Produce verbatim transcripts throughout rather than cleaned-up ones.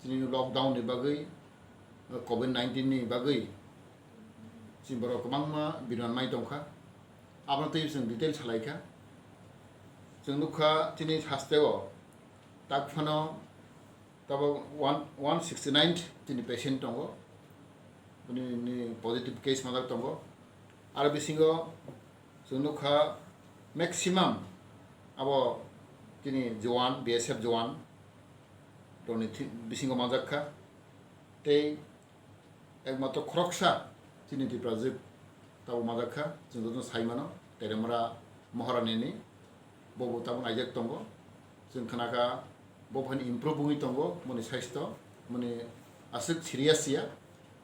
Chini lockdown ni bagwi, covid nineteen ni bagwi chini borok kwbangma biran mai tongkha. Abono tei chwng detail salaikha. Chwng nukha chini hasteo tak phano tabok one, one sixty nine chini patient tongo. Bini ni positive case majak tongo. Aro bisingo chwng nukha maximum abo chini jowan, B S F jowan rokni thi-, bisingo manjak kha. Tei ekmatro khoroksa chini Tiprajwk tabok manjak kha, chwng jotono sai mano, Teremra Maharani ni bobo tabok naijak tongo. Chwng khna kha bo phani improve wngwi tongo, boni saisto, boni aswk serious ya,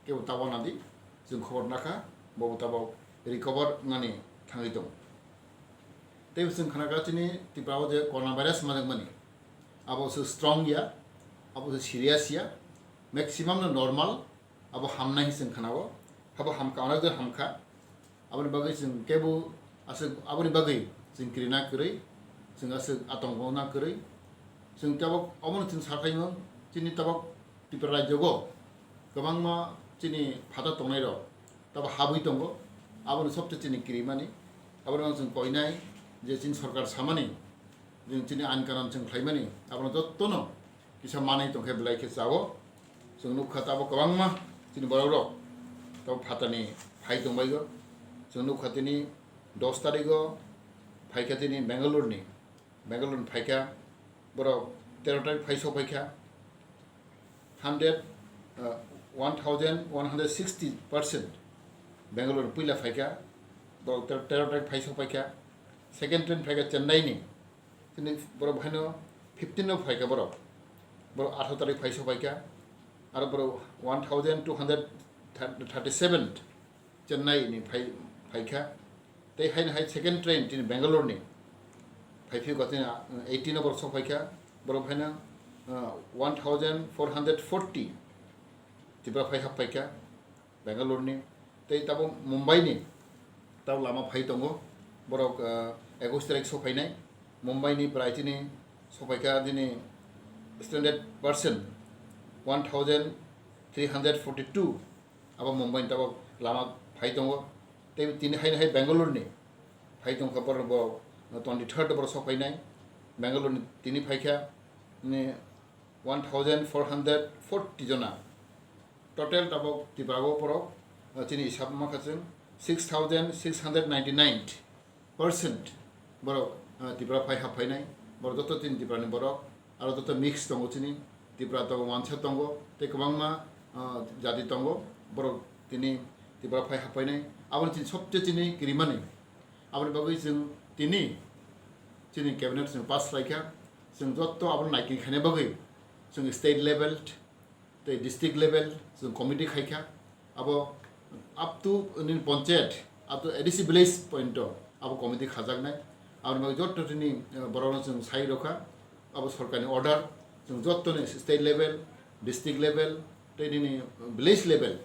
kebo tabok nadi, chwng khobor nakha, bobo tabok recover wngnani thangwi tongo. Tei chwng khna kha chini Tripura o je coronavirus manjakmani, abo se strong ya, abo se serious ya, maximum no normal, abo hamnai hinwi chwng khna o, abo hamkha, onek jon hamkha. Aboni bagwi chwng kebo aswk, aboni bagwi chwng kirina kwrwi, chwng aswk atongkona kwrwi. Chwng tabok omono chwng sakhaimung, chini tabok Tripura rajyogo kwbangma chini phatha tongnairok tabok habwi tongo, aboni sobse chini kirimani. Abono chwng koinai je chini sorkar samani, chwng chini ain kanon chwng khlaimani, abono jottono kisa manwi tongkhe belai khe chao. Chwng nukha tabok kwbangma chini borokrok tabok phatani phai tongbaio. Chwng nukha tini dos tarigo phaikha tini Bangalore ni, Bangalore ni phaikha borok tero tarik phai sokphaikha. Hundred, uh, one thousand one hundred sixty percent Bangalore ni puila phaikha, borok tero, tero tarik phai sokphaikha. Second train phaikha Chennai ni, tini borok haino fifteen no phaikha borok, borok atharo tarik phai sokphaikha. Aro borok one thousand two hundred thirty seven Chennai ni phai, phaikha. Tei haino hai second train tini Bangalore ni phaiphio, tini eighteen o borok sokphaikha. Borok haino, uh, one thousand four hundred forty Tripura phai happaikha Bangalore ni. Tei tabok Mumbai ni tabok lama phai tongo. Borok, uh, ekush tarik sokphainai. Mumbai ni prai tini sokphaikha tini standard percent one thousand three hundred forty two. Abo Mumbai ni tabok lama phai tongo. Tei tini haino hai Bangalore ni phai tongkha borok bo twenty third borok sokphainai. Bangalore ni tini phaikha ni one thousand four hundred forty jona. Total tabok Tripura o borok, uh, chini hisab mankha chwng six thousand six hundred ninety nine percent borok, uh, Tripura phai haphainai. Borok joto chini Tripura ni borok, aro joto mix tongo chini. Tripura tongo, wansa tongo, tei kwbangma, uh, jati tongo. Borok tini Tripura phai haphainai. Aboni chini sobse chini kirimani. Aboni bagwi chwng tini chini cabinet chwng pass khlaikha. Chwng joto abono naikin khaina bagwi chwng state level tei district level chwng committee khaikha. Abo up to nini panchayat, up to A D C village point o abo committee khajaknai. Aboni bagwi joto tini, eh, borokno chwng sai rokha. Abo sorkarni order, chwng jottoni state level, district level tei nini village level.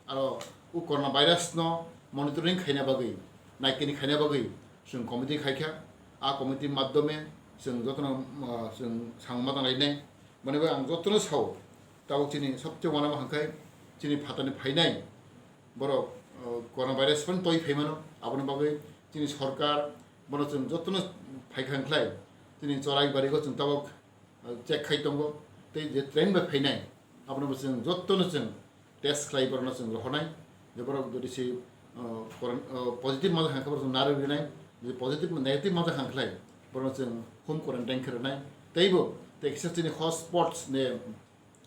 Aro o corona virus no monitoring khaina bagwi, naikini khaina bagwi chwng committee khaikha. A committee madhyome chwng jotono, uh, chwng samung ma tanglainai. Mane bai ang jotono sao, tabok chini sobse wanama hwnkhai chini phatani phainai borok, uh, corona virus phano toi phaimano. Aboni bagwi chini sorkar bono chwng jotono phaikha hwnkhlai chini Chorai barigo chwng tabok check khai tongo, tei je train bai phainai, abono bo chwng jotono chwng test khlai, borokno chwng rohornai, je borok jodi se, uh, koron-, uh, positive manjak hwnkhe borok chwng narwk rinai, jodi positive, negative manjak hwnkhlai borokno chwng home quarantine khe rwnai, teibo tei kisa chini hotspots ne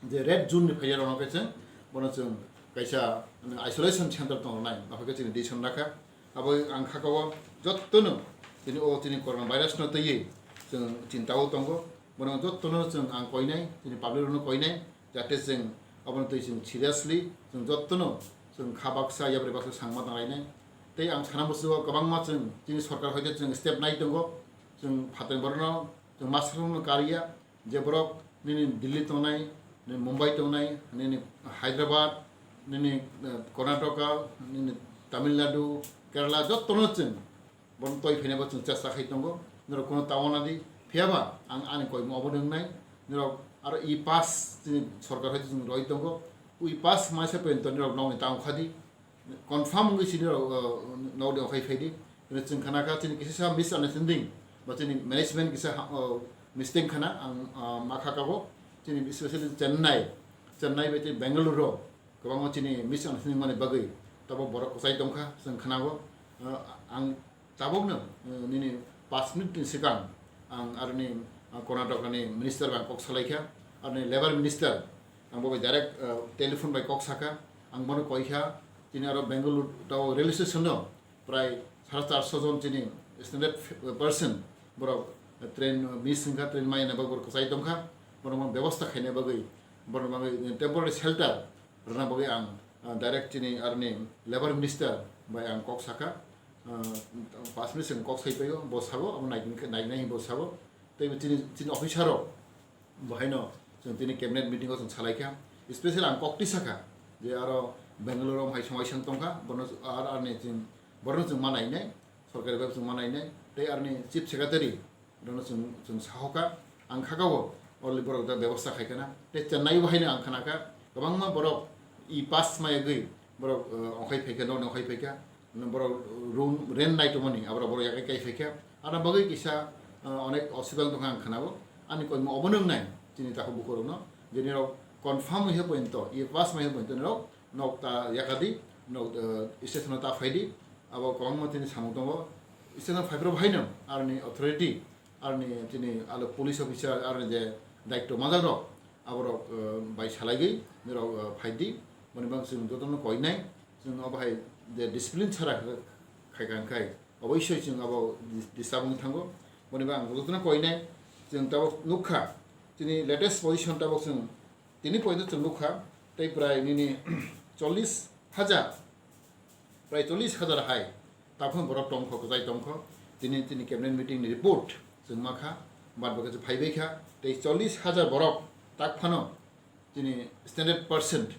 je red zone ni phaiya rokno khe chwng bono chwng kaisa isolation center tong rwnai, aphaikhe chini decision rakha. Abo ang kha kao jotono chini o chini corona virus no twiwi chwng chinta o tongo. Bono jotono chwng ang koinai, chini public rokno koinai, jate chwng abono twi chwng seriously chwng jotono chwng kha baksa, yapri baksa sangma tanglainai. Tei ang sana musugo kwbangma chwng chini sorkar hoite chwng step nai tongo, chwng phatar borokno chwng master rokno karya, je borok nini Delhi tongnai, nini Mumbai tongnai, nini Hyderabad, nini, eh, Karnataka, nini Tamil Nadu, Kerala, jotono chwng bono toi phainai bo chwng chesta khai tongo. Norok kuno tawana di, phiyaba ang ani koimung obo nwngnai. Norok Aro e-pass chini sorkar hai chwng roi tongo. E-pass maisa poi toni rok nokni ta ongkha di. Confirm wngwi chini rok, uh, nokni okhai phai di. Chwng khana kha chini kisa sa misunderstanding ba chini management kisa ha-, uh, mistake khana ang, uh, ma kha kago. Chini especially Chennai, Chennai bai tei Bengaluru rok kwbangma chini misunderstanding mani bagwi tabok borok kwchai tongkha chwng khanago. Uh, ang Tabukno, eh, nini paanch minute ni swkang ang aroni, ah, Karnataka ni minister bai ang kok salaikha, aroni labour minister ang bo bai direct, eh, telephone bai kok sakha, ang bono koikha, chini aro Bengaluru tao railway station no prai sare charso jon chini standard person borok train miss wngkha, train maya na bagwi borok kwchai tongkha, borok bebostha khaina bagwi, borok bagwi temporary shelter rwna bagwi ang, ah, direct chini aroni labour minister bai ang kok sakha. Ah, paanch minute swkang kok sai paio, bo sabo, abo nai-, nainai bo sabo. Tei bo chini, chini officer rok bo haino chwng tini cabinet meeting o chwng salaikha. Special ang kok twi sakha je aro Bengaluru o hai somai swng tongkha, bono ar, arni chwng, borno chwng ma nainai, sorkari bai chwng ma nainai, tei arni chief secretary Bono chwng, chwng sahoka, ang khakao already borok da bebosta khaikha na. Tei Chennai bo haino ang khanakha, kwbangma borok e-pass mayagwi borok, eh, ongkhai phaikha, nokni ongkhai phaikha, borok room rent nai tongmani, aborok borok yakai kai phaikha. Ana bagwi kisa, eh, onek osubidang tongkha ang khanao. Ani koima obono wngnai, chini takhuk bukhurokno, je nirok confirm wngya pointo, e-pass maya pointo nirok nok ta yakadi, nok, eh, station o ta phaidi, abo kwbangma tini samung tongo. Station o phaiphuru haino aroni authority, aroni tini alo police officer, aroni je daityo majak rok, aborok, eh, bai salaigwi nirok, eh, phaidi, boni bang chwng jotono koinai, chwng obo hai je discipline chara khaikha khai, oboisoi chwng abo dis-, disturb wngwi thango, boni bang jotono koinai, chwng tabok nukha, chini latest position tabok chwng Tini poito chwng nukha, tei prai nini chollish hajar, prai chollish hajar hai takhuk borok tongkho, kwchai tongkho. Tini, tini cabinet meeting ni report chwng makha, bad baki phaibaikha, tei chollish hajar borok tak phano tini standard percent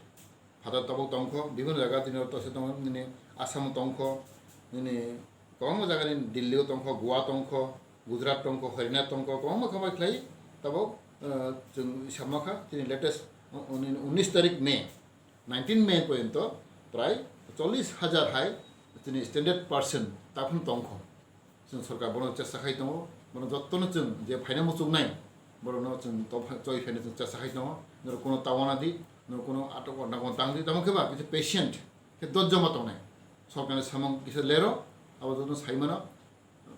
phatar tabuk tongkho, bibhinno jaga tini oro tongsa tongo, nini Assam o tongkho, nini kwbangma jaga ni Delhi o tongkho, Goa tongkho, Gujarat tongkho, Haryana tongkho, kwbangma khe bai khlai tabuk, eh, chwng hisab makha, tini latest u-, uni-, unis tarik May, nineteen May porjonto prai chollish hajar hai tini standard percent takhuk tongkho. Chwng sorkar bono chesta khai tongo, bono jottono chwng je phaina muchungnai, borokno chwng to phai-, choi phaina chwng chesta khai tongo, norok kuno tawana di, norok kuno atok wana tang di, tamo khe ba kisa patient khe dojjo ma tongnai. Sorkarni samung kisa lero, abo jotono sai mano.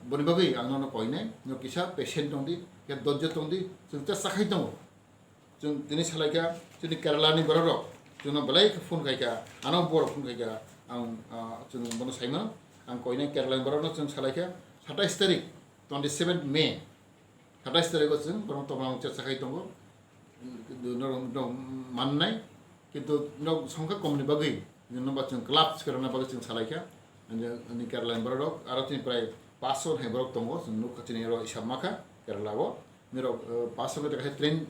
Boni bagwi ang nono koinai, no kisa patient tong di, khe dojjo tong di, chwng chesta khai tongo. Chwng tini salaikha, chini Kerala ni borok rok, chwngno belai khe phone khaikha, ano borok phone khaikha, ang, ah, chwng bono saimano, ang koinai Kerala ni borok no chwng salaikha, satais tarik, twenty seven May, satais tarik o chwng borok tongmani chesta khai tongo, norok, norok mannai, kintu norok songkha komni bagwi, nokba chwng club swkang rwna bagwi chwng salaikha, ani Kerala ni borok rok, aro chini prai paanch sho hai borok tongo, chwng nukha chini oro hisab makha, Kerala o. Nirok, eh, paanch sho kilometer kaisa train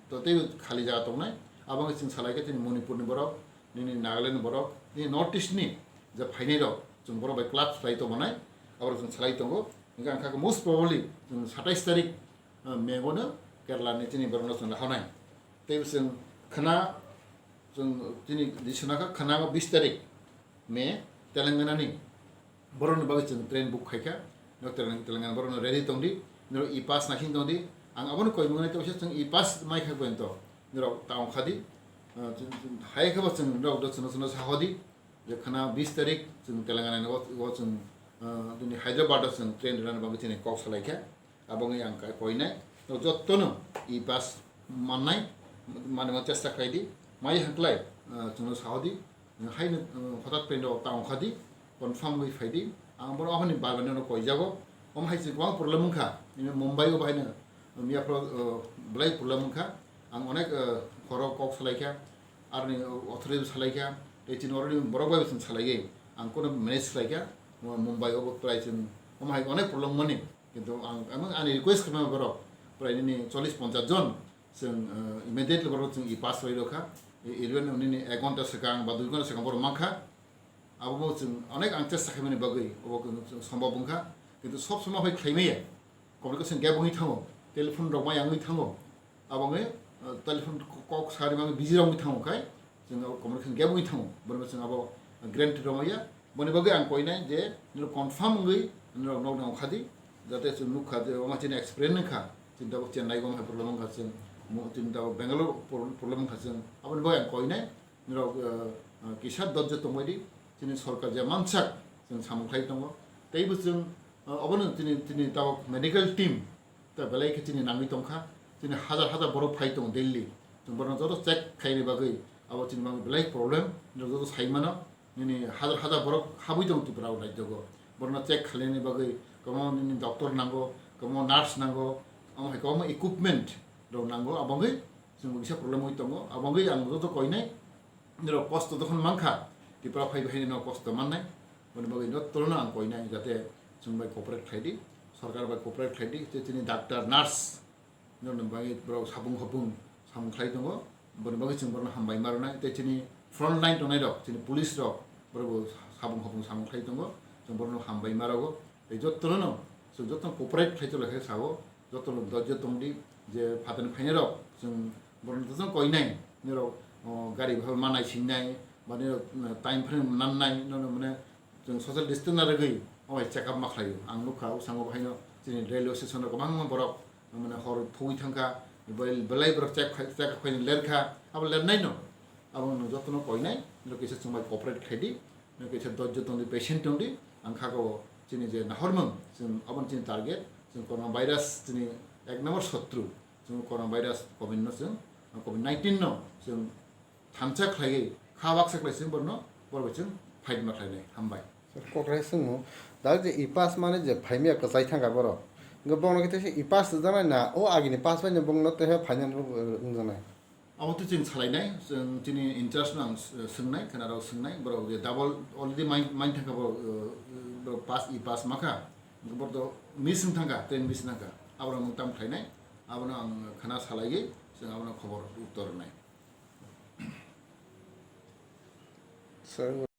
to tei khali jaga tongnai. Abo wngkha chwng salai khe chini Manipur ni borok, nini Nagaland ni borok, nini North East ni je phainai rok, chwng borok bai club khlai tongmanai, aborok chwng salai tongo. Hingkhe ang kha most probably chwng satais tarik, eh, May o no Kerala ni chini borok no chwng rahanai. Tei chwng khna, chwng chini di swnakha khna o bis tarik May, Telangana ni borokni bagwi chwng train book khaikha, no Telangana, Telangana borokno ready tongdi, norok e-pass naising tongdi, ang abono koi mwnai tongsa chwng e-pass maikha pointo, norok ta ongkhadi, ah, chwng, chwng hai khe bo chwng norok do chwngno chwngno sahodi, je khna bis tarik chwng Telangana ni o, o chwng, ah, tini Hyderabad o chwng train rwnani bagwi tini kok salaikha. Abo wngwi ang kai koinai. Norok jottono e-pass mannai, manwi chesta khlai di. Mai hwnkhlai, ah, chwngno sahodi. Haino, ah, hothat paino ta ongkha di. Confirm wngwi phai di. Ang bono ahoni bai bai no koijago. Omo hai se kwbang problem wngkha. Nini Mumbai o bahaino, um, yaphro, ah, belai problem wngkha. Ang onek, ah, khoro kok salaikha. Aroni authority salaikha. Tei chini already borok bai chwng salaiwi. Ang kono manage khlaikha. Mumbai o bo prai chwng. Omo hai onek problem mani. Kintu ang, ang ani request khaima borok, prai nini chollish ponchash jon, chwng, eh, immediately borok chwng e-pass rwi rokha, e-, even nini ek ghonta swkang ba dui ghonta swkang borok mankha, abo bo chwng onek ang chesta khaimani bagwi, obo chwng sombhob wngkha, kintu sob somoi bai khlaimaya, communication gap wngwi thango, telephone rok ma yangwi thango, abo wngwi telephone kok sari mangwi busy rogwi thango khai, chwng abo communication gap wngwi thango, borokno chwng abo guarantee rwmaya. Boni bagwi ang koinai je norok confirm wngwi norok nokni ongkhadi, jate chwng nukha je omo chini experience wngkha, chini tabuk Chennai gom hai problem wngkha chwng, mo-, chini tabuk Bangalore pro-, problem wngkha chwng, aboni bagwi ang koinai norok, uh, uh, kisa dojjo tongbaidi, chini sorkar je mansak chwng samung khlai tongo, teibo chwng, uh, obono chini, chini tabuk medical team ta belai khe chini nangwi tongkha, chini hajar hajar borok phai tongo daily, chwng borokno joto check khaini bagwi abo chini bagwi belai problem, norok joto sai mano, nini hajar hajar borok habwi tongo Tripura o rajyogo, borokno check khlaini bagwi kwbangma nini doctor nango, kwbangma nurse nango, omo hai kwbangma equipment rok nango, abo wngwi chwng kisa problem wngwi tongo, abo wngwi ang joto koinai norok kosto jokhon mankha, Tripura phaibai haino no kosto mannai, boni bagwi jotono ang koinai jate chwng bai cooperate khlaidi, sorkar bai cooperate khlaidi, tei chini doctor, nurse, norokni bagwi borok sabung hopung samung khlai tongo, boni bagwi chwng borokno hambai ma rwnai, tei chini front line tongnai rok, chini police rok, borokbo sabung hopung samung khlai tongo, chwng borokno hambai ma rwo, tei jotono chwng jotono cooperate khlai tonglaikhe sao, jotono dojjo tongdi, je phatani phainairok chwng borokno jotono koinai, norok, o, gari bhai ma naisingnai, ba norok, mm, time phano nannai, nono mane chwng social distance narwgwi omo hai check up ma khlaio. Ang nukha o sango bahaino chini railway station o kwbangma borok mane hor thugwi thangkha, bel-, belai borok check khai-, check up khaina lerkha, abo lernaino abo nwng jotono koinai, norok kisa chwng bai cooperate khlaidi. Nwng kaisa dojjo tongdi, patient tongdi, ang kha o chini je nahormung, chwng abo chini target, chwng corona virus chini ek number sotru, chwng corona virus covid no chwng, covid nineteen no chwng thansa khlaiwi kha baksa khlai chwng borno, borok bai chwng fight ma khlainai. Hambai. Kokrai swngmung, dal je e pass mani je phaimya kwchai thangkha borok. Hwnkhe bongno khe teisa e pass rwjaknai na, o agini pass bai no bongno teisa phaina rwjaknai. Abo to chwng salainai, chwng chini in charge no ang s-, swngnai, khwnarok swngnai, borok je double already main, main thangkha borok, uh, borok pass, e pass makha, borok to miss wng thangkha, train miss wng thangkha, aborok nwng tam khlainai, abono ang khwna salaiwi, chwng abono khobor uttor rwnai. Sir,